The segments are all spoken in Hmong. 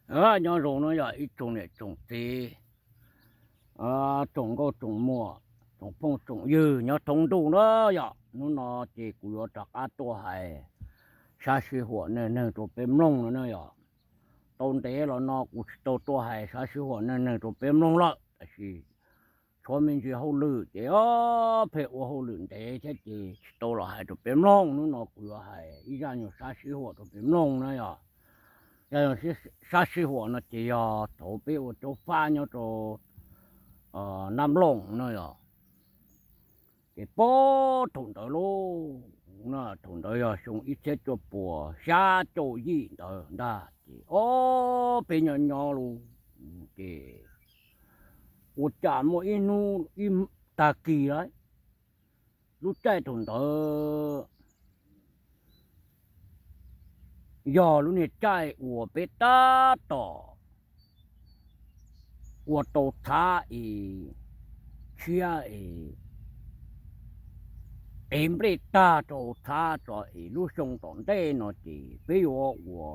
Nyob zoo no yog ib tsoom niam tsoom txiv, tsoom nkauj tsoom muam, tsoom phooj tsoom ywg nyob thoob ntuj na yom. Hnub no ces kuv yuav rov qab tuaj hais sab sij huam neej neeg rau peb mloog no na yom. Tau ntev los no kuv tsis tau tuaj hais sab sij huam neej neeg rau peb mloog lawm, tab sis tshuav me ntsis hauj lwm ces pheej ua hauj lwm ntev thiab ces tsis tau los hais rau peb mloog. Hnub no kuv yuav hais ib zaj nyuag sab sij huam rau peb mloog na yom. Zaj nyuag sab sij huam no ces yog thaum peb ua caub fab nyob rau Nab Looj no yom. Ces puag thaum ntawd lauj, thaum ntawd yog xyoo ib txhiab cuaj puas xya caum yim ntawd ntag ces ob peb nyob nyob lauj, ces ua cas muaj ib hnub ib tag kis lawm, lub caij thaum ntawd yog lub niag caij uas peb tab tom ua tau txhab es tshiab es ev nplej tag rau txhab tso es lub xyoo tom ntej no ces peb yuav ua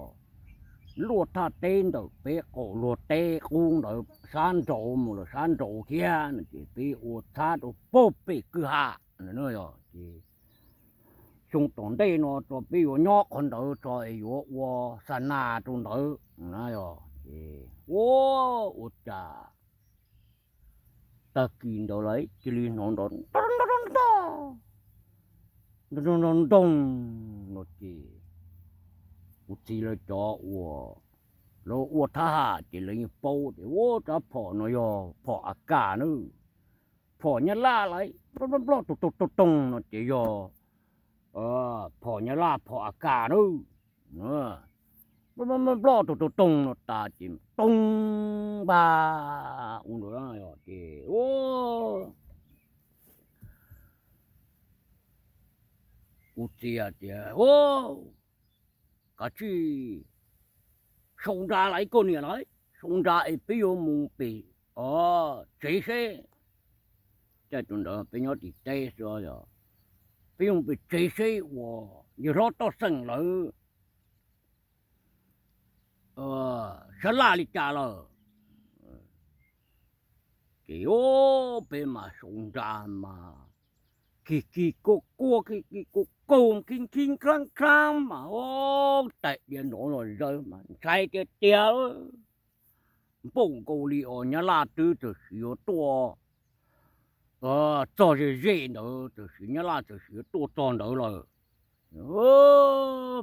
luaj thaj teb ntawm peb qaum luag teb qub ntawd sab nraud mus lawm sab nraud thiab no ces peb ua txhab rau puag pem kwj ha no yog ces xyoo tom ntej no tso peb yuav nyob qhov ntawd tso es yuav ua xa nas rau ntawd na yog ces ua, ua cas tag kis ntawd lawm cia li hnov nrov nrov nrov ntoog no ces kuv txiv lawv cov uas lawv ua thab ham ces lawv yeej paub tias ua rab phom no yog phom A Kas nawb. Phom Nyab Laj lawm, nploj toog toog toog toog no ces yog phom Nyab Laj phom A Kas nawb. Nploj toog toog toog no tas ces toog npag ua ntawd ces kuv txiv tias, kav tsij sau nra lawm koj niam lawm, sau nra es peb yuav mus pem tsev seb. Caij tus ntawd peb nyob tim teb xwb, peb yuav mus pem tsev seb uas yawg hlob Toj Xeem lawv sab laj li cas lawm. Ces peb mas sau nra mas kis kis kuj kuaj kis kis kuj kaug khib khib khaab khaab mas tais diav nrov los zawv mas ntshai tiag tiag. Npaum nkaus li os Nyab Laj twb txawm sis yuav tuaj txog ze ze ntawd, txawm sis Nyab Laj txawm sis yuav tuaj txog ntawd lawm.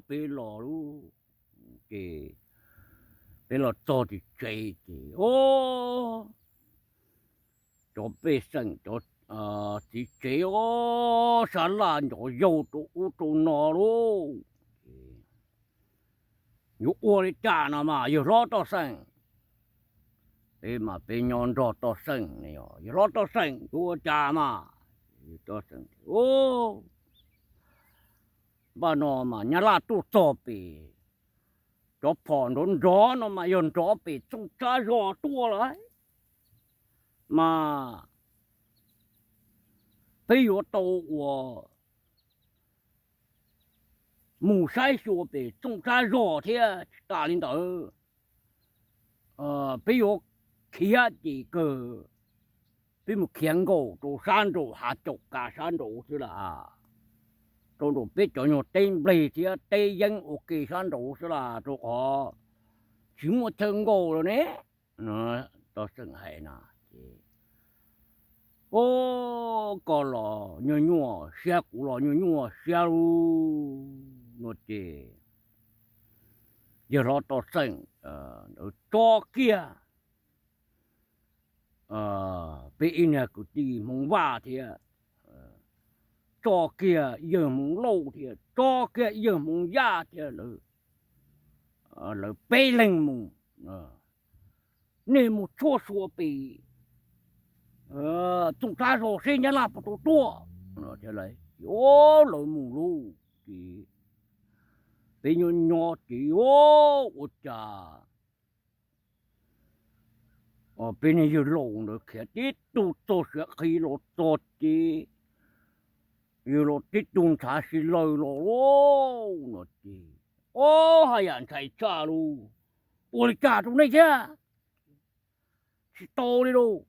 Peb los lub, ces peb los txog tim tsev ces cov pej xeem cov txiv tsev os sab laj ncov yaug rau ub rau no lauj. Yuav ua li cas no mas yawg hlob Toj Xeem, peb mas peb nyob nrog Toj Xeem, yawg hlob Toj Xeem yuav ua cas mas. Toj Xeem, npaj no mas Nyab Laj tuaj txog pem, cov phom nrov nrov no mas yog nrov pem Txooj Tsab Zos tuaj lawm mas peb yuav tau ua mus saib xyuas pem Txooj Tsab Zos thiab. Tsis tas li ntawd, peb yuav khiav ces kawg, peb mus khiav nkaum rau sab nraum hav caum kas sab nraud xwb las, rau nraum peb cov nyuag teb npleg thiab teb yeeb ua ke sab nraud xwb las, rau qhov tsis muaj chaw nkaum lawm ne. Toj Xeem hais no ces, o, koj los nyuaj nyuaj siab kuv los nyuaj nyuaj siab lauj no ces yawg hlob Toj Xeem ntawd tso kiag peb ib niag kwv tij Hmoob Vaj thiab, tso kiag ib yawg Hmoob Lauj thiab, tso kiag ib yawg Hmoob Yaj thiab, lawv peb leeg mus. Nej mus tshuaj xyuas pem Txooj Tsab Zos seb Nyab Laj puas tau tuaj. Lawv mus lauj ces peb nyob nyob ces ua cas peb niag yawg laus ntawd khiav tib tug txog siav qhi los txog ces yawg laus tib tug ntshav si laws los lauj no ces, o, haj yam ntshai tshaj lauj. ua li cas rau nej thiab? Tsis tau li lauj.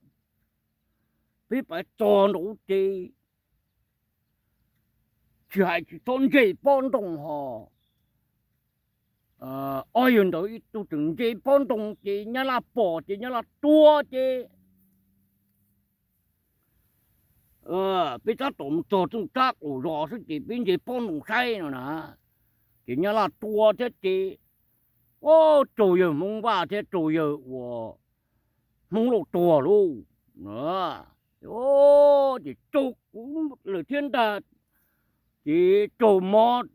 Peb pais txog nraud ces tsis hais tsis txhob nce pob ntoo ho. Ob yawg ntawd ib tug tseem nce pob ntoo ces nyab laj pom ces nyab laj tua ces peb tab tom mus txog txooj tsab qaum zos xwb ces peb nce pob ntoo saib no na, ces nyab laj tua thiab ces, o, raug yawg Hmoob Vaj thiab raug yawg uas Hmoob Lauj tuag lauj. Ces raug kuv lawm thiab ntag, ces raug mob.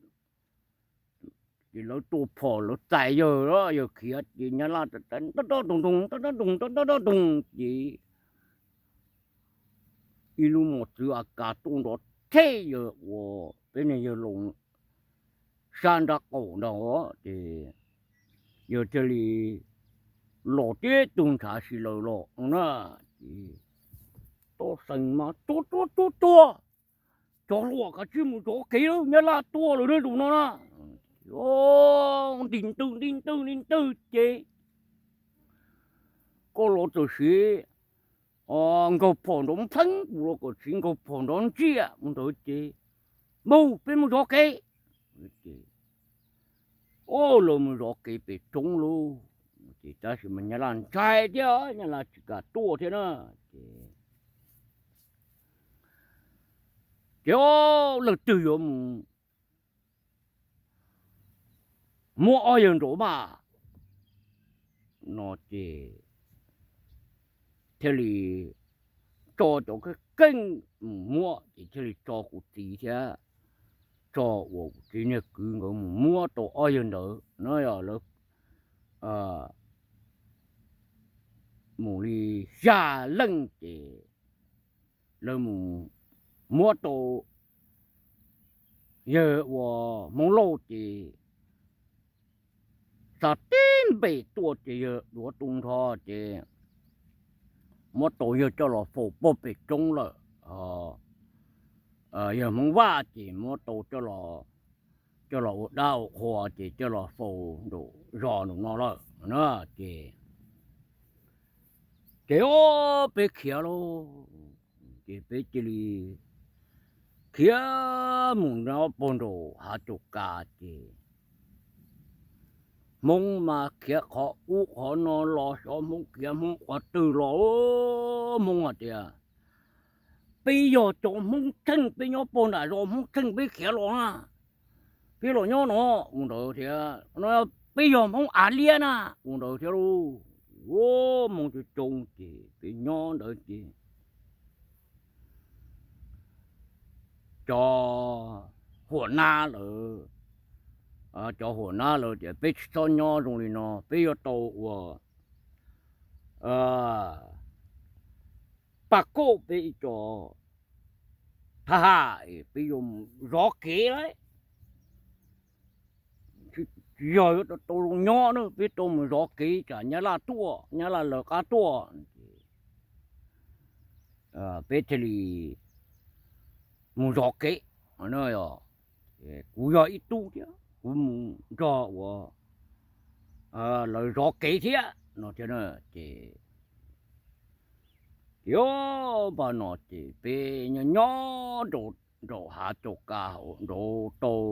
Ces lawv tua phom lawv txais yawg, yawg khiav ces nyab laj tab tab toog toog tab tab toog tab tab toog ces ib lub mos txwv AK tuaj nrov theb yawg uas peb niag yawg Loos sab nraub qaum ntag ces yawg thiaj li los tib tug ntshav si laws los na. Ces Tob Xees mas tuag tuag tuag tuag, cov hluas kav tsij mus zov kev lawm, nyab laj tuaj lawm ne tus no na. Nti ntwg nti ntwg nti ntwg ces koj los txawm siv nkaug phom nrov npheeb, kuv los kom siv nkaug phom nrov ntsiaj mus ntawd ces mus peb mus zov kev. Ces lawv mus zov kev pem roob lauj. Ces tab sis mas nyab laj ntshai thiab nyab laj tsis kam tuaj thiab na. Ces, ces leej twg yuav mus muab ob yawg nraud mas no ces thiaj li tso cov kheej kheej mus muab ces thiaj li tso kuv txiv thiab tso uas kuv txiv niag kwv nkawd mus muab tau ob yawg ntawd no yog lawv mus li xya leej ces lawv mus muab tau yawg uas Hmoob Lauj ces xa tib npe tuaj ces yawg duav tu nrho ces muab tau yawg coj los faus pog pem roob lawm. Yawg Hmoob Vaj ces muab tau coj los ua dab ua qhua ces coj los faus nraum zos nraum no lawm na. Ces, ces peb khiav lauj, ces peb cia li khiav mus nyob puag nraum hav caum kas ces Hmoob mas khiav qhov ub qhov no los, xyov Hmoob khiav Hmoob qhov twg los. Hmoob hais tias peb yog cov Hmoob Tsheej, peb nyob puag nram zos Hmoob Tsheej peb khiav los na, peb los nyob no mus ntawd thiab no, peb yog Hmoob Av Liab na mus ntawd thiab lauj. Hmoob coob coob ces peb nyob ntawd ces cov huam nab lawv, cov huam nab lawv tias peb tsis txhob nyob zoo li no, peb yuav tau ua paj koj peb ib co thab ham, peb yuav mus zov kev lauj. Tsis yog yuav tau zoo nyob na, peb tau mus zov kev tsam nyab laj tuaj, nyab laj lawv qab tuaj. Peb thiaj li mus zov kev. Kuv yog ib tug thiab kuv mus nrog uas lawv zov kev thiab no thiab. Ces, ces npaj no ces peb nyob nyob nraum hav caum kas hauv nraud tau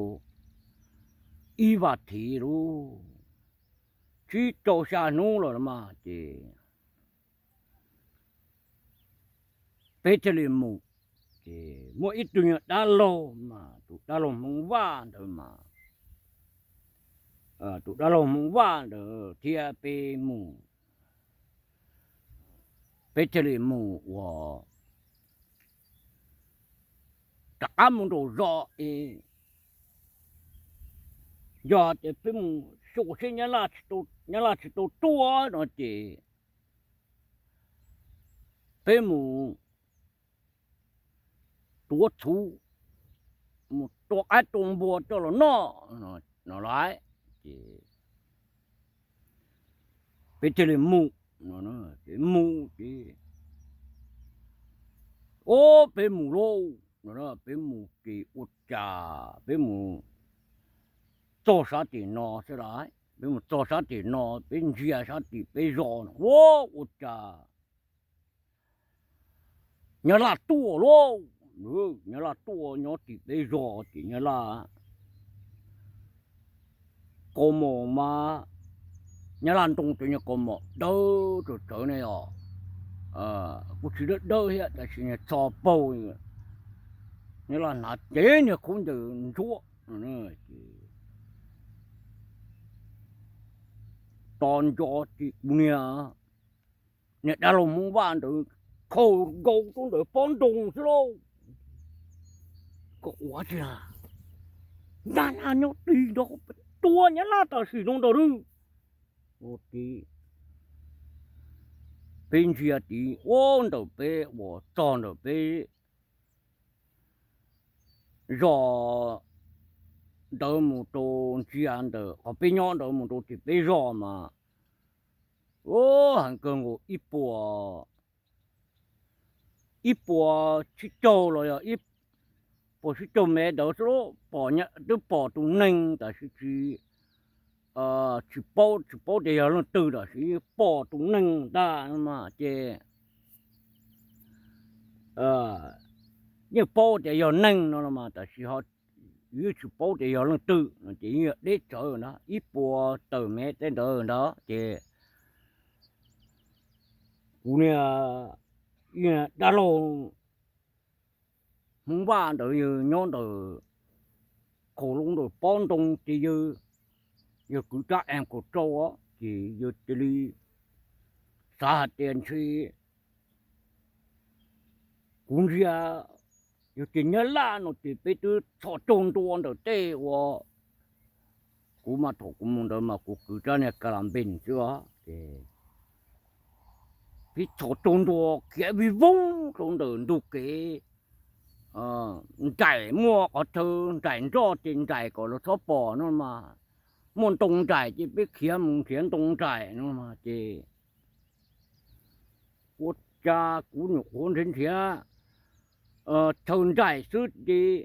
ib vas thiv lauj, tsib rau xya hnub lawm mas ces peb thiaj li mus. Ces muaj ib tug nyuag dab laug mas tus dab laug Hmoob Vaj ntawd mas, tus dab laug Hmoob Vaj ntawd thiab peb mus, peb thiaj li mus ua rov qab mus nraum zos es yog tias peb mus xyuas seb nyab laj tsis tau tuaj no ces peb mus tuav txhuv, mus tua qaib tua npua coj los noj no lauj. Ces peb thiaj li mus, peb mus ces, o, peb mus lauj, peb mus ces ua cas peb mus txog sab tim no xwb lauj. peb mus txog sab tim no, peb ntsia sab tim peb zos, ua, ua cas Nyab Laj tuaj lauj. Nyab Laj tuaj nyob tim peb zos ces Nyab Laj kaus mom mas, Nyab Laj ntoo cov nyuag kaus mom dawb tsawv tsawv ne os. Kuj tsis dawb dawb thiab tab sis txho paug. Nyab Laj hnav cev niag khaub ncaws ntsuab ces tos nco ces kuv niag, niag dab laug Hmoob Vaj ntawd khaus nkaus rau ntawm pob ntoo xwb lauj. Koj ua tsi na, nag nag nyob tim nrog tua Nyab Laj tam sim no ntag lauj. Ua tid, peb ntsia tid ua ntawm peb uas txog ntawm peb zos ntawd mus rau, ntsia ntawm qhov peb nyob ntawd mus rau tim peb zos mas, u, heev kawg nkaus, ib puas, ib puas tsib caug los yog ib puas tsib caug mev ntawd xwb, pom, twb pom tus neeg tab sis tsis, tsis paub, tsis paub tias yog leej twg tab sis pom tus neeg ntag no mas ces yeej paub tias yog neeg no los mas tab sis ho yeej tsis paub tias yog leej twg no ces yeej yog deb tsawv na, ib puas tawm mev tej ntawd ntag ces kuv niag dab laug Hmoob Vaj ntawd yawg nyob ntawm khaum loo ntawm pob ntoo ces yawg, yawg kwv rab em kaum rau ces yawg cia li xav hais tias ntshe kuv ntsia yog tias Nyab Laj no ces peb twb txhos caug ntua ntawm tej uas, kuv mas thaum kuv mus ntawd mas kuv kwv rab niag ka las npees xwb os ces peb txhos caug ntua khiav vij voog rau ntawm ntug kev nraim, muaj qhov chaw nraim nroj ces nraim kom lawv txhob pom no mas, muaj ntoo nraim ces peb khiav mus nrhiav ntoo nraim no mas ces ua cas kuv nyuam qhuav nrhiav nrhiav chaw nraim xwb ces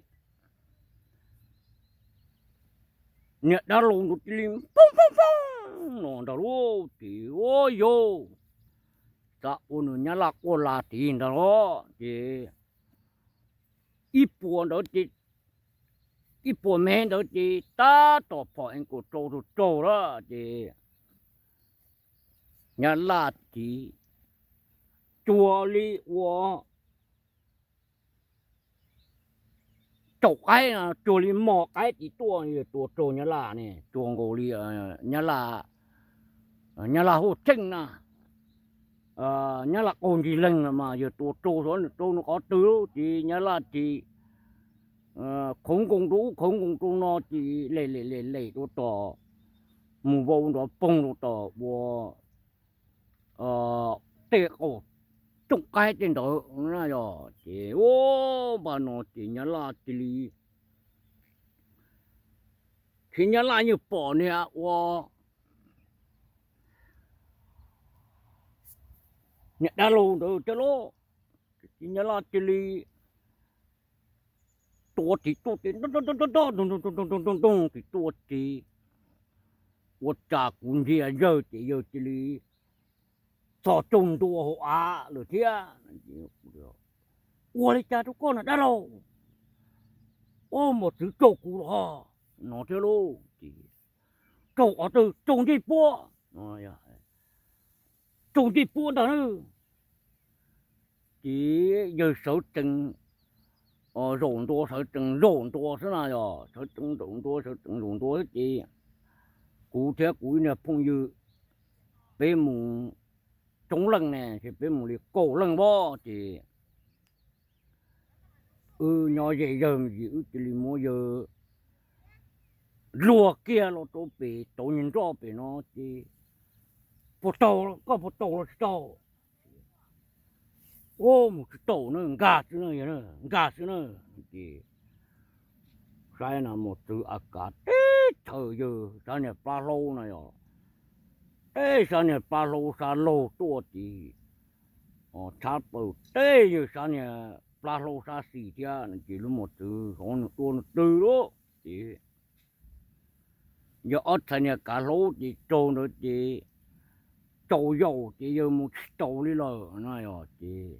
niag dab laug ntawd cia li poob poob poob no ntag lauj ces ua yog xav ua nws Nyab Laj quaj la tid ntag los ces ib puas ntawd ces, ib puas mev ntawd ces tab tom phom em kaum rau rau rau lawm ces Nyab Laj ces cuag li ua tsaum qaib, cuag li mos qaib tid tuaj, yawg tua raug Nyab Laj ne, cuag nkaus li Nyab Laj, Nyab Laj Huj Txheej na, Nyab Laj qaug ncig leeg los mas yawg tua raug xyov rau nws qhov twg ces Nyab Laj ces khawv nkoos rau ub khawv nkoos rau no ces lem lem lem lem rau tom, mus vau nrov poog rau tom ua tej qaum cooj qaib tej ntawd na yog ces ua npaum no ces Nyab Laj cia li, ces Nyab Laj yeej pom niag ua niag dab laug ntawd thiab lauj, ces Nyab Laj cia li tua tim tuaj ces nto nto nto nto nto nto nto nto nto nto tim tuaj ces ua cas kuv ntsia yawg ces yawg cia li txhos caug ntua hauv av lawm thiab. Ua li cas rau koj na dab laug? Ua mos txwv raug kuv los no thiab lauj ces raug qhov twg? Raug ncej puab, raug ncej puab ntag na. Ces yawg sawv tsees zaum ntua, sawv tsees zaum ntua xwb na yog sawv tsees zaum ntua, sawv tsees zaum ntua xwb ces kuv thiab kuv ib niag phooj ywg peb mus coob leej ne ces peb mus li kaum leej voj ces wb nyob ze yawg me ntsis wb cia li muab yawg luag kiag los rau pem tauv nyuag nroj pem no ces puas taug, koj puas taug los tsis taug? Ua mus tsis taug na, nkag xwb na, nkag xwb na. Ces saib na mos txwv a kav teb chaws yawg sab niag plab hlaub na yog, teb sab niag plab hlaub sab laug tuaj ces tshab plaws teb yawg sab niag plab hlaub sab xis thiab ces lub mos txwv hov nws dua nws twg lauj ces yog ob txhais niag kav hlaub ces raug ntawd ces tsaus yaus ces yawg mus tsis taus li lawm na yog ces,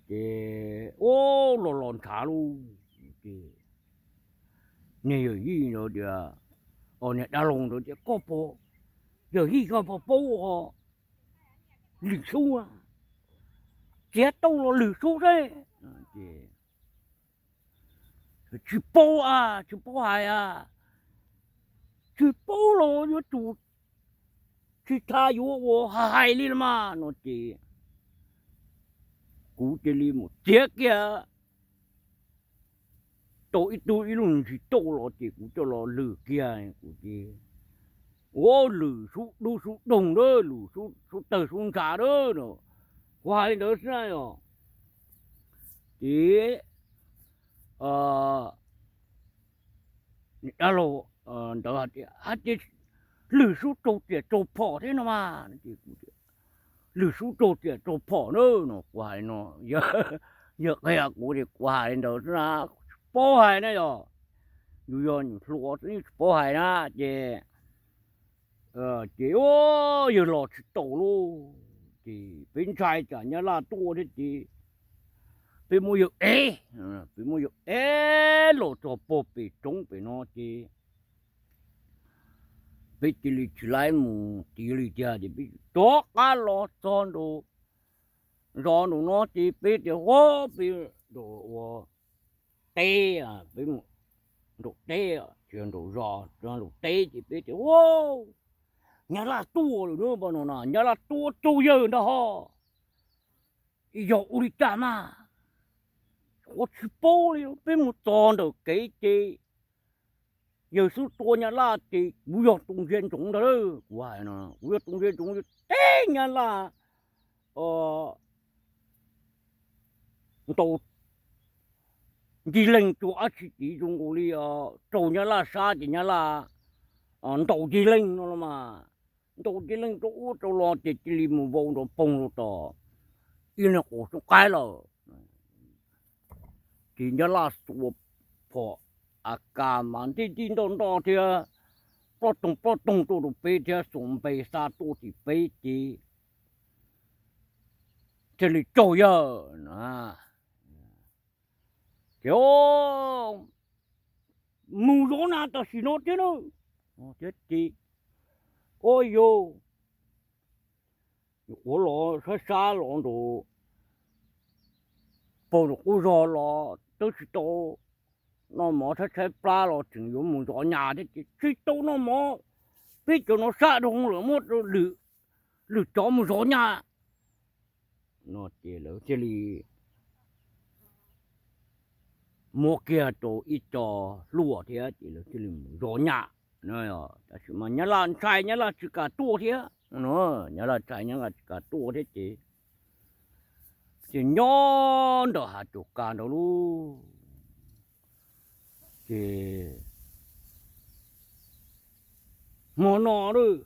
ces ua los los ntshav lauj. Ces niag yawm yij ntawd tias, niag dab laug ntawd tias, Koj puas, yawm yij, koj puas paub os Lwm Sub? Txiav tauj los Lwm Sub xwb. Ces, Tsis paub a, tsis paub hais a. Tsis paub los yuav tsum tsis tas yuav ua hais li los mas no ces kuv cia li mus txiav kiag tau ib tug ib lub ntsis tauj los ces kuv coj los lwm kiag kuv ces, Ua Lwm Sub dub Sub doog na, Lwm Sub tawg Sub ntsa na no. Kuv hais li ntawd xwb na yog. Ces dab laug ntawd hais tias, Lwm Sub raug tiam raug phom thiab no mas. Lwm Sub raug tiam raug phom na no kuv hais no, yawg qhia kuv ces kuv hais li ntawd xwb na, tsis paub hais na yog. Yus yog nyuam hluas xwb tsis paub hais na ces, ces yawg los tsis taus lauj. Ces peb ntshai tsam Nyab Laj tuaj thiab ces peb muab yawg ev, peb muab yawg ev los txog pog pem roob pem no ces peb cia li tsis laib mus tid li tiag ces peb rov qab los txog nraum zos nraum no ces peb tias, Ua, peb nraum ua teb, peb mus nraum teb, tsis yog nraum zos, nraum teb ces peb tias, Ua, Nyab Laj tuaj lawm na, pab no na, Nyab Laj tuaj raug yawg ntag ho. Yog ua li cas mas, ua tsis paub li. Peb mus txog ntawm kev ces yawg xub tua Nyab Laj ces kuv yog tus ntsia ntsoov ntag lauj. Kuv hais no, kuv yog tus ntsia ntsoov, teb Nyab Laj ntaus ncig leeg rau dab tsi tid zoo nkaus li raug Nyab Laj sab ces Nyab Laj ntaus ncig leeg no los mas, ntaus ncig leeg rau ub rau los ces cia li mus vau nrov poog rau tom ib leeg qus xub qaib lawm. Ces Nyab Laj xuas phom AK mas ntij ntij ntoj ntoj thiab ploj toog ploj toog tuaj rau peb thiab xuas npe xa tuaj tim peb ces thiaj li raug yawg na. Ces mus zov nas tam sim no thiab na. Thiab ces, ua yus, ua los sab sab los nraum, pog nraum qub zog los twb tsis tau noj mov, tshaib tshaib plab los tseem yuav mus zov nyas thiab ces tsis tau noj mov. Peb cov no sab dhau lawm, muab lwm cov mus zov nyas no ces lawv thiaj li muab kiag rau ib co hluas thiab ces lawv thiaj li mus zov nyas. Tab sis mas Nyab Laj ntshai, Nyab Laj tsis kam tuaj thiab. Nyab Laj ntshai, Nyab Laj tsis kam tuaj thiab ces, ces nyob ntawm hav tsuas ka ntawd lauj. Ces hmo no lawm,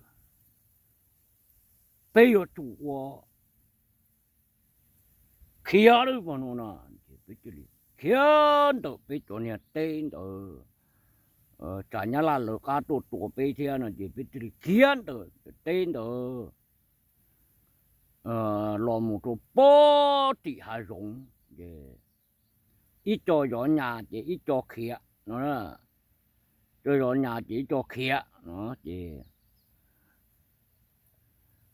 peb yuav tsum ua khiav lawm mas no na. Ces peb thiaj li khiav ntawm peb cov niag teb ntawd, tsam Nyab Laj lawv qab tuaj tua peb thiab no ces peb thiaj li khiav ntawm teb ntawd los mus rau pem tim hav zoov. Ces ib co zov nyas ces ib co khiav no, co zov nyas ces ib co khiav no ces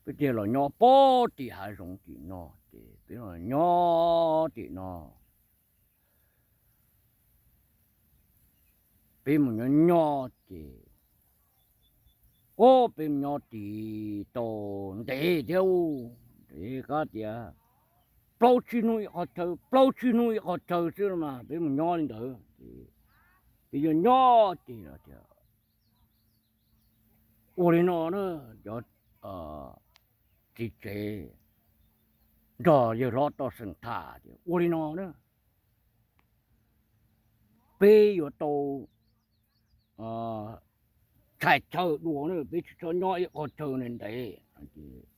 peb thiaj los nyob pem tim hav zoov tim no ces peb los nyob tim no. Peb mus nyob nyob ces, o, peb mus nyob tid tau ntev thiab, ntev kab tias plaub tsib hnub ib qho chaw, plaub tsib hnub ib qho chaw xwb los mas peb mus nyob li ntawd. Peb yuav nyob ces tias ua li no na, cov txiv tsev nrog yawg hlob toj xeem tham tias ua li no na, peb yuav tau tshais chaw dua na, peb tsis txhob nyob ib qho chaw ntev ntev.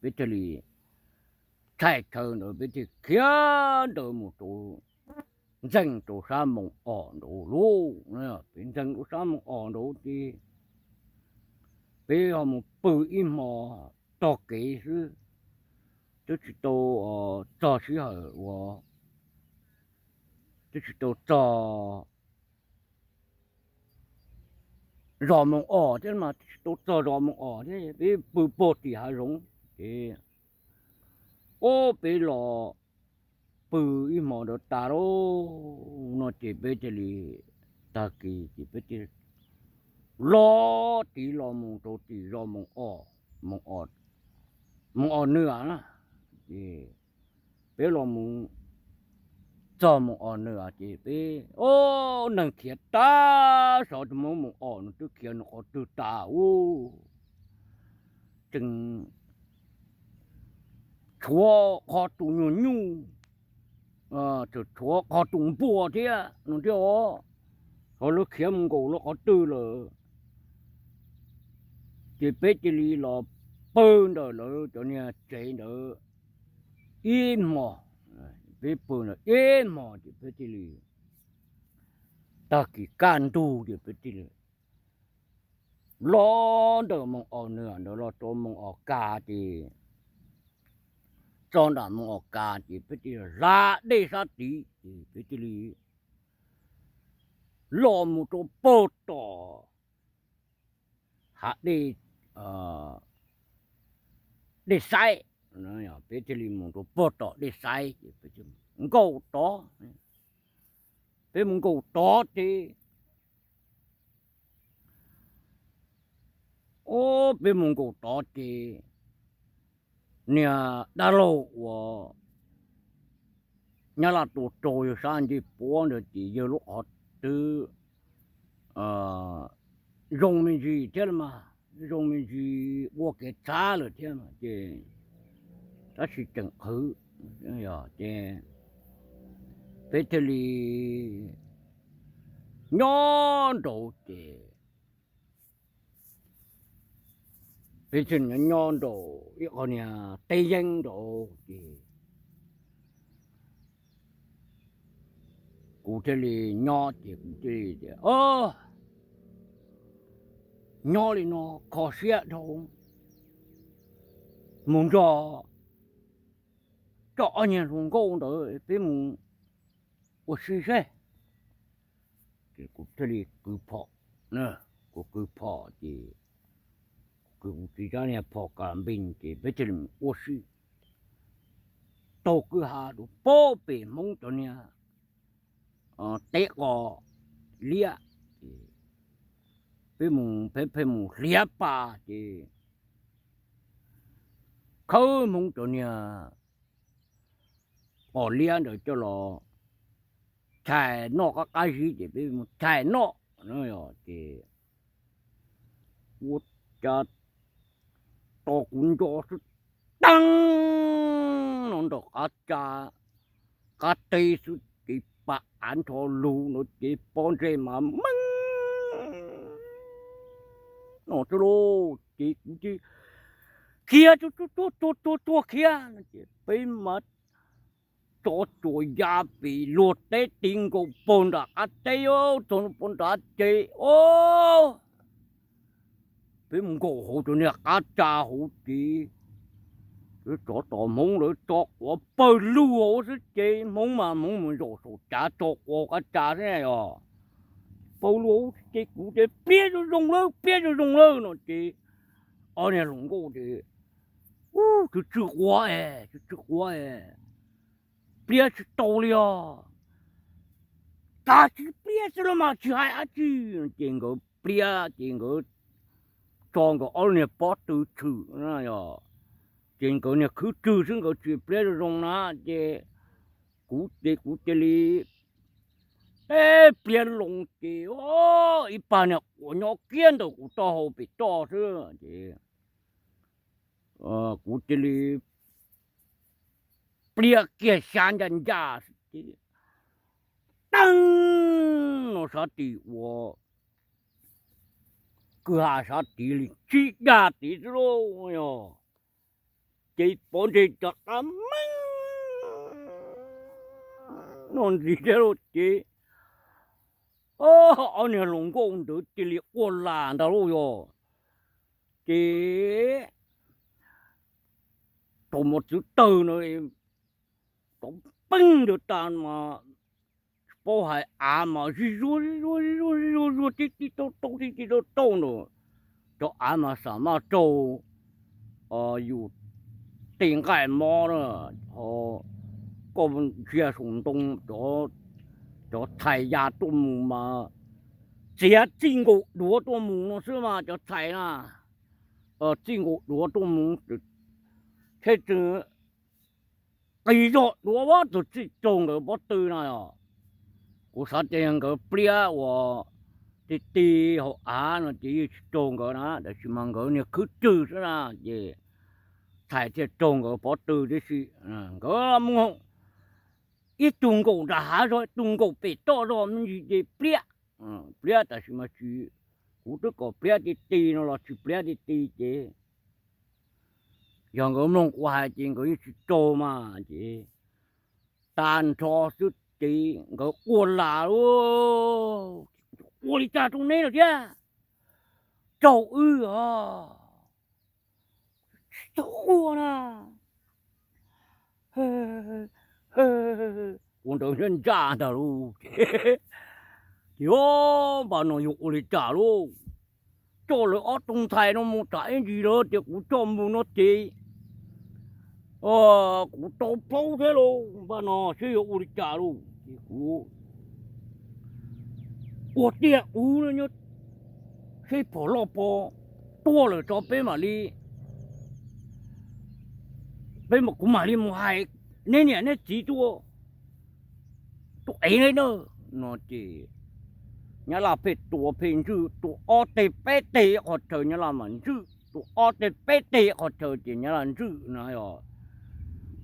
Peb thiaj li tshais chaw ntawd peb thiaj khiav ntawd mus rau ntxees rau sab moos os nraud lauj. Peb ntxees rau sab moos os nraud ces peb ho mus pw ib hmo tog kev xwb, twb tsis tau txog sij hawm uas, twb tsis tau txog zos moos os thiab mas, twb tsis tau txog zos moos os thiab, peb pw puag tim hav zoov ces, ob, peb los pw ib hmo ntawd tas lauj no ces peb thiaj li, tag kis ces peb thiaj li los tiv los mus rau tim zos moos os, moos os, moos os nws na. Ces peb los mus txog moos os nws ces peb, ob, neeg khiav tag, xyov tus hmoob moos os nws twb khiav nws qhov twg tas ub, tseem tshuav qhov tus nyuag nyuj, tshuav qhov tus npua thiab no thiab os, ho lawv khiav mus nkaum lawv qhov twg lawm. Ces peb cia li los pw ntawm lawv cov niag tsev ntawd ib hmo, peb pw ntawd ib hmo ces peb thiaj li, tag kis kaj ntug ces peb thiaj li los ntawm moos os nws ntawd los rau moos os kas ces, txog nram moos os kas ces peb thiaj li hla dej sab tid ces peb thiaj li los mus rau puag tom hav dej, dej xaib. Peb thiaj li mus rau puag tom dej xaib ces peb nkaum tod, peb mus nkaum tod ces, ob, peb mus nkaum tod ces niag dab laug uas Nyab Laj tua raug yawg sab ncej puab ntawd ces yawg lub qhov twb zoo me ntsis thiab los mas, zoo me ntsis ua kev txhab lawm thiab ces, tab sis tseem qhwv, ces peb thiaj li nyob nraud ces, peb thiaj nyob nyob nraud ib qho niag teb yeeb nraud ces kuv thiaj li nyob ces kuv thiaj li tias, nyob li no kho siab dhau, mus nrog coj ob niag hluas nkauj ntawd peb mus ua si seb. Ces kuv thiaj li kwv phom, kuv kwv phom ces, kuv kwv kuv txiv tsab niag phom kas npees ces peb thiaj li mus ua si taug kwj ha rau puag pem Hmoob cov niag teb qos liab. Ces peb mus, peb pheej mus hliav pas ces khawb Hmoob cov niag qos liab ntawd coj los chais noj qab qab zib ces peb mus chais noj. Ces ua cas tos kuv nco xwb, teeb no nram qab tsa, qab teb xwb ces pam av nrho lug no ces pob ntseg mas meej no xwb lauj. Ces kuv cia li khiav tuag tuag tuag tuag tuag khiav no ces peb mas tso tsuas ya pem luag teb ti nkaus puag nram qab teb, txog puag nrad ces, o, peb mus nkaum hauv cov niag qab tsa hauv ces tsov tom Hmoob lawv tso quav pawg lug hauv xwb ces Hmoob mas Hmoob mus zaum saum cav tso quav hauv qab tsa xwb os. Pawg lug hauv ces kuv tias pliab zoo zoo lawm, pliab zoo zoo lawm no ces ob niag hluas nkauj tias, u, tsw tsw quav es, tsw tsw quav es, pliab tsis tau li os. Tag tsis pliab xwb los mas tsis hais dab tsi. Ces nkawd pliab ces nkawd tso nkawd ob niag pob tw tshwm na yog, ces nkawd niag khwb rwg xwb nkawd tsis pliab zoo zoo na. Ces kuv ces kuv cia li teb pliab loo ces ib pag niag quav nyob kiag ntawm kuv taub hau pem toj xwb ces kuv cia li pliab kiag xya ncaj ncaj ces teeb no sab tim ua kwj ha sab tid li tsib dag tid xwb lauj yog. Ces pob ntseg cov qab meej no ntxiv thiab lauj. Ces ob niag hluas nkauj ntawd cia li ua lam ntag lauj yog. Ces thaum mos txwv tawg no, tov peej ntawd tas mas tsis paub hais av mas zig zuag zig zuag zig zuag zig zuag tib tib tauj tauj tib tib tauj tauj ntawd. Cov av mas xam maj raug yus tej nqaij mob na, ho koj ntsia saum ntoo, cov txhais ya tuaj mus mas txiav txij nkaus duav tuaj mus no xwb mas cov txhais na, txij nkaus duav tuaj mus, tsheb txwv qis zog duav vaj txwv txij raug nkawd pob tw na yog. Kuv xav tias nkawd pliab uas ti ti hauv av no ces yeej tsis raug nkawd na, tab sis mas nkawd niag khwb rwg xwb na, ces txhais thiaj raug nkawd pob tw tib si. Nkawd mus ib tug nkaum nram hav zog, ib tug nkaum pem toj zog me ntsis ces pliab, pliab tab sis mas tsis, kuv twb kom pliab ti ti no los tsis pliab ti ti ces yog nkawd mloog kuv hais ces nkawd yeej tsis raug mas ces tag nrho xwb ces nkawd ua lam lauj. Ua li cas rau neb lawm thiab? Raug wb os. Tsis tau ua na. Ua ntawd ntsaj ntsaj ntag lauj. Ces npaj no yog ua li cas lauj? Coj lawv ob tug ntxhais no mus tsam ib ntsis lawv tias kuv coj mus no ces kuv tau plaub thiab lauj. Npaj no seb yog ua li cas lauj, ces kuv ua tiag ub nyob seb phom loj pov tuaj lawm tso peb mam li, peb kuv mam li mus hais neb niam neb txiv tuaj, tuaj ev neb na. No ces nyab laj pheej tua pheej ntswj, tua ob teg peb teg ib qho chaw nyab laj mam ntswj, tua ob teg peb teg ib qho chaw ces nyab laj ntswj na yog.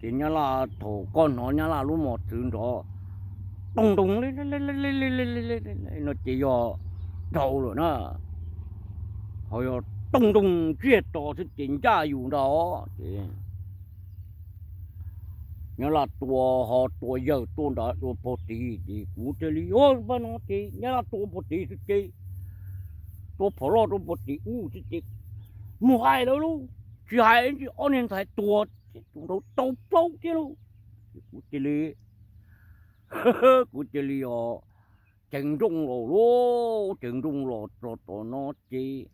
Ces nyab laj thaum koj hnov nyab laj lub mos txwv nrov tooj ntoo no ces yog dhau lawm na. Ho yog tooj ntoo ntsiag to xwb ces ncaj yus ntag ces nyab laj tua ho tua yawg tuaj nrad tua pog tid ces kuv thiaj li, o, npaj no ces nyab laj tua pog tid xwb ces tua phom loj rau pog tid ub xwb ces mus hais lawv lauj, tsis hais ob niag ntxhais tuag ces tus nraud tau plaub thiab lauj. Ces kuv cia li, kuv cia li os, ceev nrooj los lauj, ceev nrooj los rau tom no ces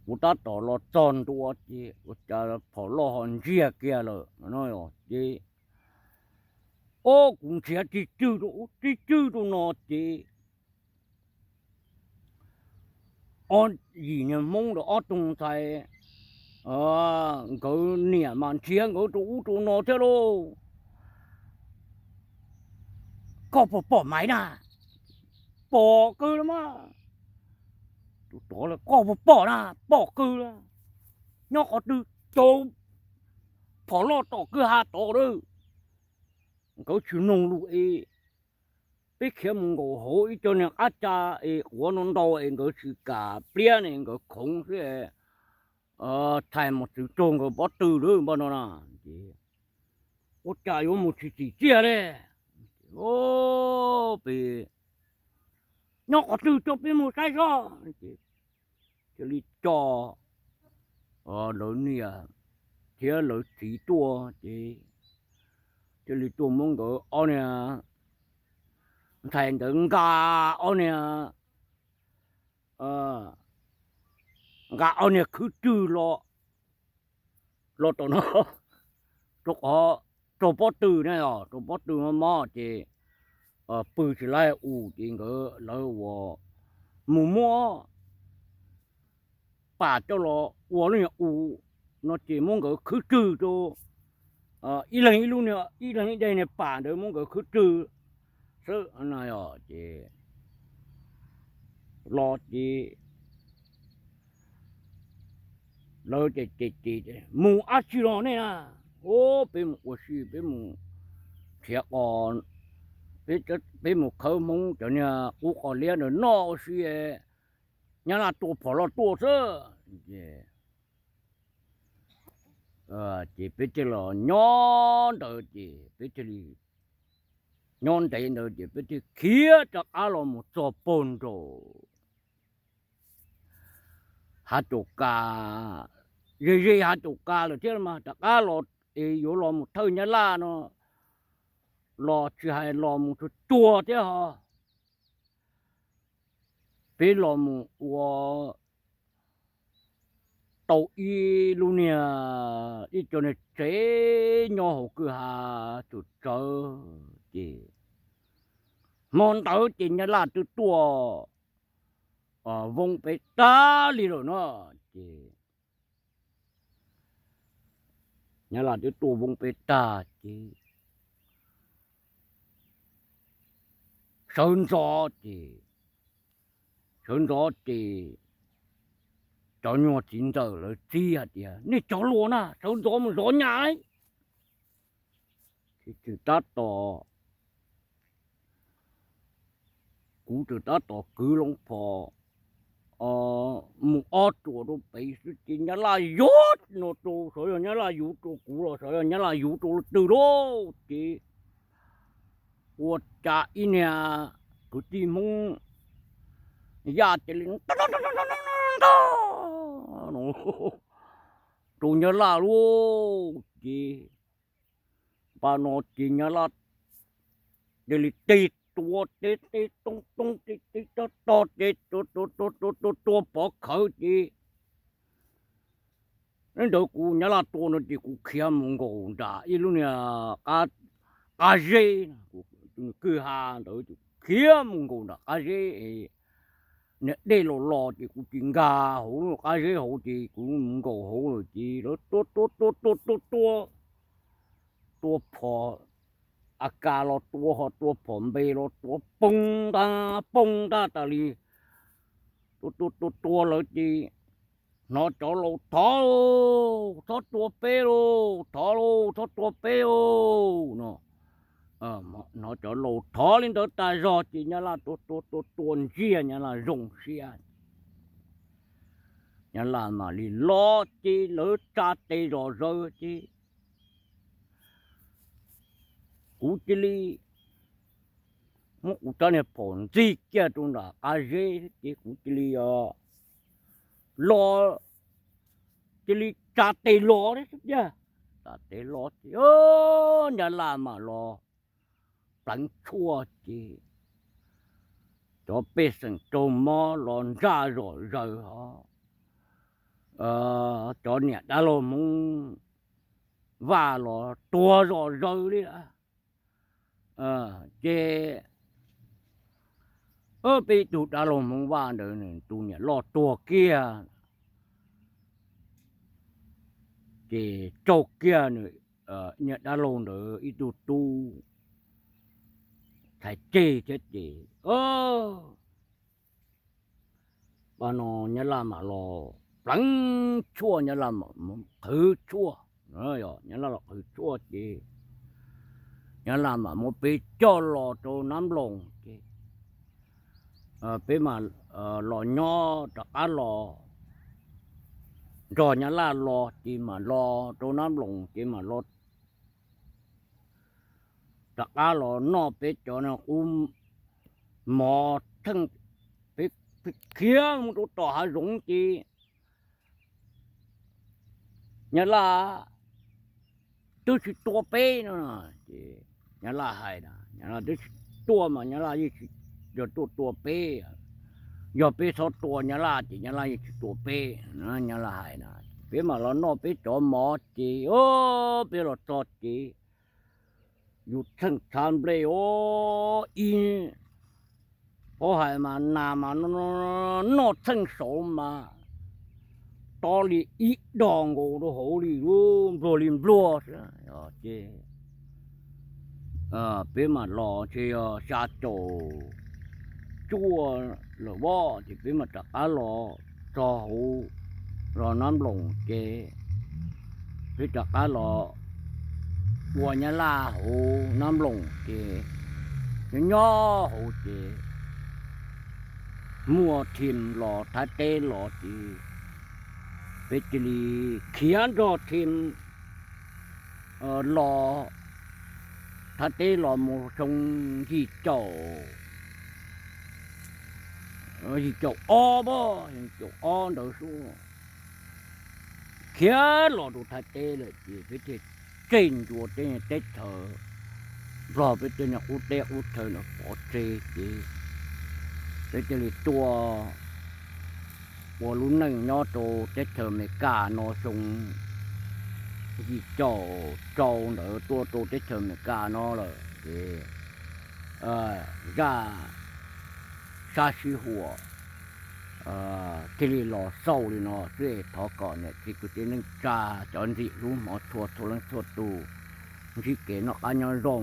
kuv tab tom los txog ntua ces ua cas phom loj ho ntsiag kiag lawm no ces, o, kuv nrhiav tsis tswj rau ub tsis tswj rau no ces ob yim niag Hmoob rau ob tug ntxhais, nkawd niam mas nrhiav nkawd rau ub rau no thiab lauj. Koj puas pom Maiv na? Pom kawg los mas. Tus tod, koj puas pom na? Pom kawg los. Nyob qhov twg? Rau phom loj tom kwj ha tod lawm. Nkawd tsis mloog lus es peb khiav mus nkaum hauv ib co niag qab tsa es quav no ntau es nkawd tsis kam pliab ne, nkawd khoov xwb. Txhais mos txwv raug nkawd pob tw lawm npaj no na. Ces ua cas yuav mus tsis txim txiaj li. Peb nyob qhov twg, coj peb mus saib soj. Cia li coj lawv niam thiab lawv txiv tuaj ces cia li tuaj muab nkawd ob niag ntxhais ntawd nqa ob niag, nqa ob niag khwb rwg los, los tom no, rau qhov raug pob tw na, raug pob tw mob mob ces pw tsis laib u ces nkawd lawv ua mus muab pam coj los ua lub nyuag u no ces muab nkawd khwb rwg rau ib leeg ib lub, ib leeg ib daim niag pam ntawd muab nkawd khwb rwg xwb na. Ces los ces lawv ces ces ces mus dab tsi los nej na? Ub, peb mus ua si, peb mus nrhiav qos, peb mus khawb Hmoob cov niag qub qos liab ntawd noj ua si. Nyab laj tua phom loj tuaj xwb. Ces peb thiaj los nyob ntawd ces peb thiaj li nyob ntev ntawd ces peb thiaj khiav rov qab los mus txog pag nraum Hav Caum Kas, ze ze Hav Caum Kas lawm thiab mas rov qab los es yuav los mus thawj Nyab Laj no los tsis hais los mus tsuag tsuag thiab ho. Peb los mus ua tau ib lub niag ib co niag tsev nyob hauv kwj ha tsum tsawv ces hmo ntawd ces Nyab Laj twb tuaj voo peb tag li lawm no ces Nyab Laj twb tuaj voo peb tag ces sawv ntxov ces, sawv ntxov ces cov nyuag txiv ntxawm lawv txib hais tias nej cov luag na sawv ntxov mus zov nyab. Ces tab tom, kuv tseem tab tom kwv loo phom mus ob ruam rau pem xwb ces Nyab Laj yuav no rau, xyov yog Nyab Laj yuav rau kuv los xyov yog Nyab Laj yuav rau leej twg lauj ces ua cas ib niag kwv tij Hmoob Yaj cia li ntog rau Nyab Laj lauj ces pab no ces Nyab Laj cia li tig tua teb teb toob toob teb teb tog tog ces tua tua tua tua tua pov khawv ces ntawd kuv Nyab Laj tua no ces kuv khiav mus nkaum nram ib lub niag qab zeb, kwj ha ntawd ces khiav mus nkaum nram qab zeb, niag dej los los ces kuv tsis nkag hauv qab zeb hauv ces kuv mus nkaum hauv lawm ces lawv tua tua tua tua tua tua, tua phom AK los tua ho tua phom npe los tua poob ntag poob ntag tas li. Tua tua tua tua lawv ces hnov cov laus thov lauj, txhob tua peb lauj, thov lauj, txhob tua peb lauj no. Hnov cov laus thov li ntawd tas zog ces Nyab Laj tua tua tua tua ntsiag Nyab Laj zoo siab. Nyab Laj mam li los ces lawv tsa tes zom zaws ces kuv cia li muab kuv rab niag phom ntxig kiag rau nram qab zeb ces kuv cia li los, cia li tsa tes los thiab tiag. Tsa tes los ces Nyab Laj mam los pleev tshuaj ces cov pej xeem raug mob los ntsaj zom zaws ho, cov niam dab laug Hmoob Vaj los tuag zom zaws li lawm. Ces peb ib tug dab laug Hmoob Vaj ntawd nws tus niam loj tuag kiag, ces raug kiag nws niam dab laug ntawd ib tug tub txhais ceg thiab ces pab no Nyab Laj mam los pleev tshuaj, Nyab Laj qhwv tshuaj, Nyab Laj los qhwv tshuaj ces Nyab Laj mam muab peb coj los rau Nab Nploos ces peb mam los nyob rov qab los nrog Nyab Laj los ces mam los rau Nab Nploos ces mam los rov qab los noj peb cov no qub mov theej, peb khiav mus rau tom hav zoov ces Nyab Laj twb tsis tua peb no. Ces Nyab Laj hais na, Nyab Laj twb tsis tua mas Nyab Laj yeej tsis yog tuaj tua peb. Yog peb txhob tua Nyab Laj ces Nyab Laj yeej tsis tua peb, Nyab Laj hais na. Peb mam los noj peb cov mov ces peb los txog ces yus txheej tshav nplej os, ib, paub hais mas nas mas noj txheej saud mas tob li ib do nkaus rau hauv li, npluag li npluag xwb. Ces peb mam los ces yog xya caum cuaj lawm voj ces peb mam rov qab los txog hauv los Nab Nploos ces peb rov qab los ua Nyab Laj hauv Nab Nploos ces nyob nyob hauv ces muaj thim los Thaib teb los ces peb cia li khiav nrog thim los Thaib teb los mus xyoo yim caum, yim caum ob, yim caum ob ntawd xwb, khiav los rau Thaib teb lawm ces peb thiaj tseg ncua teb, teb chaws Nplog, peb tej niag qub teb qub chaw no pov tseg ces peb thiaj li tuaj ua lub neej nyob rau teb chaws Amelikas no xyoo yim caum rau ntawd tuaj rau teb chaws Amelikas no lawm ces zaj sab sib huam thiaj li los xaus li no xwb. Thov kom niam txiv kwv tij neej tsa cov ntxim hlub hmov tshua txhua leej txhua tus ntsib kev noj qab nyob zoo.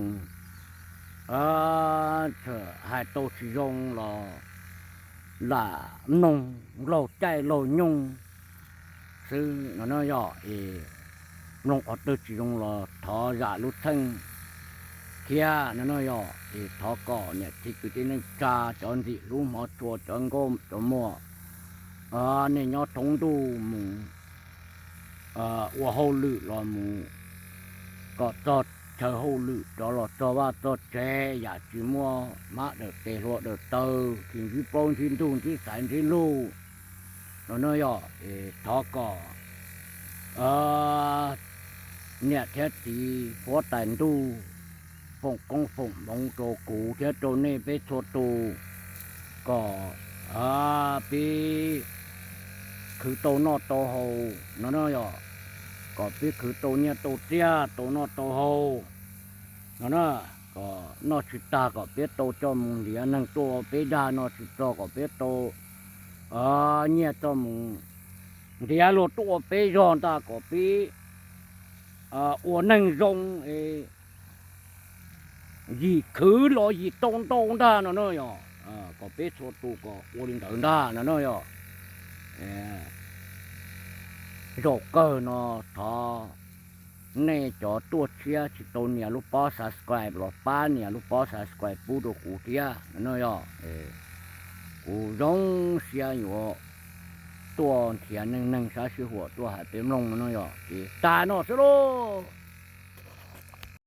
Txawm hais tau tsis zoo los lam mloog laug caij laug nyoog xwb no na yog es mloog qhov twg tsis zoo los thov zam lub txheej thiab no na yog es thov kom niam txiv kwv tij neej tsa cov ntxim hlub hmov tshua cov nkauj cov muam, nej nyob thoob ntuj mus ua hauj lwm los mus kom txog chaw hauj lwm rov los txog vaj txog tsev yam tsis muaj hmab daws tes hlua daws taw, tsis ntsib plaub ntsib ntug ntsib xaiv ntsib lug no na yog es thov kom niam thiab txiv huab tais ntuj foom koob foom hmoov rau kuv thiab rau nej peb txhua tus kom peb khwv tau noj tau haus no na yog kom peb khwv tau nyiaj tau txiaj tau noj tau haus no na, kom noj tsis tag kom peb tau coj mus ntiav, neeg tuaj ua peb dag noj tsis txog kom peb tau nyiaj coj mus ntiav, luag tuaj ua peb zog ntag kom peb ua neeg zoo es yim khwv los yim tau ntau ntag no na yog kom peb txhua tus kom ua li ntawd ntag no na yog. Zaum kawg no thov nej cov tuaj tshiab tsis tau nias lub pob subscribe los pab nias lub pob subscribe pub rau kuv thiab no na yog kuv zoo siab yuav tuaj nrhiav neej neeg sab sij huam tuaj hais peb mloog no na yog ces tas no xwb lauj.